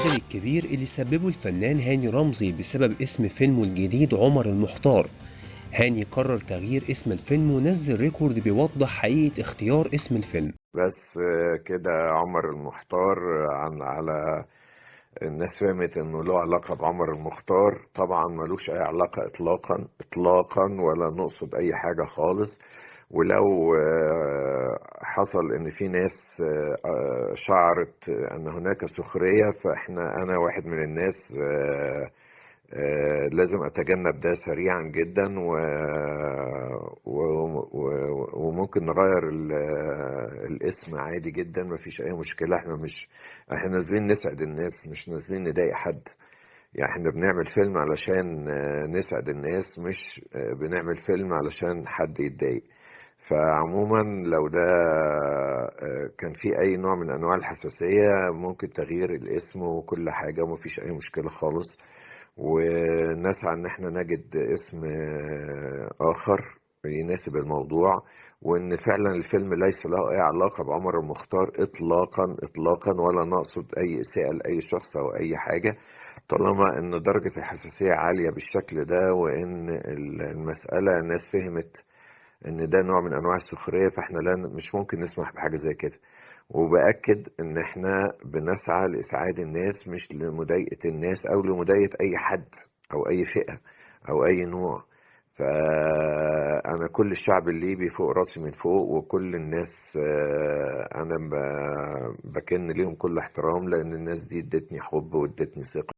الجدل الكبير اللي سببه الفنان هاني رمزي بسبب اسم فيلمه الجديد عمر المختار. هاني قرر تغيير اسم الفيلم ونزل record بيوضح حقيقة اختيار اسم الفيلم. بس كده عمر المختار عن على الناس فهمت انه له علاقة بعمر المختار. طبعا ملوش اي علاقة اطلاقا اطلاقا، ولا نقصد اي حاجة خالص. ولو حصل ان في ناس شعرت ان هناك سخرية، فاحنا انا واحد من الناس لازم اتجنب ده سريعا جدا، وممكن نغير الاسم عادي جدا، مفيش اي مشكلة. احنا مش احنا نازلين نسعد الناس، مش نازلين نضايق حد. يعني احنا بنعمل فيلم علشان نسعد الناس، مش بنعمل فيلم علشان حد يتضايق. فعموما لو ده كان في اي نوع من انواع الحساسية، ممكن تغيير الاسم وكل حاجة ومفيش اي مشكلة خالص، ونسعى ان احنا نجد اسم اخر يناسب الموضوع، وان فعلا الفيلم ليس له اي علاقة بعمر المختار اطلاقا اطلاقا، ولا نقصد اي اساءة لاي شخص او اي حاجة، طالما ان درجة الحساسية عالية بالشكل ده، وان المسألة الناس فهمت ان ده نوع من انواع السخرية، فاحنا لا مش ممكن نسمح بحاجة زي كده. وبأكد ان احنا بنسعى لإسعاد الناس، مش لمضايقة الناس او لمضايقة اي حد او اي فئة او اي نوع. فأنا كل الشعب الليبي فوق راسي من فوق، وكل الناس أنا بكن ليهم كل احترام، لأن الناس دي ادتني حب وادتني ثقة.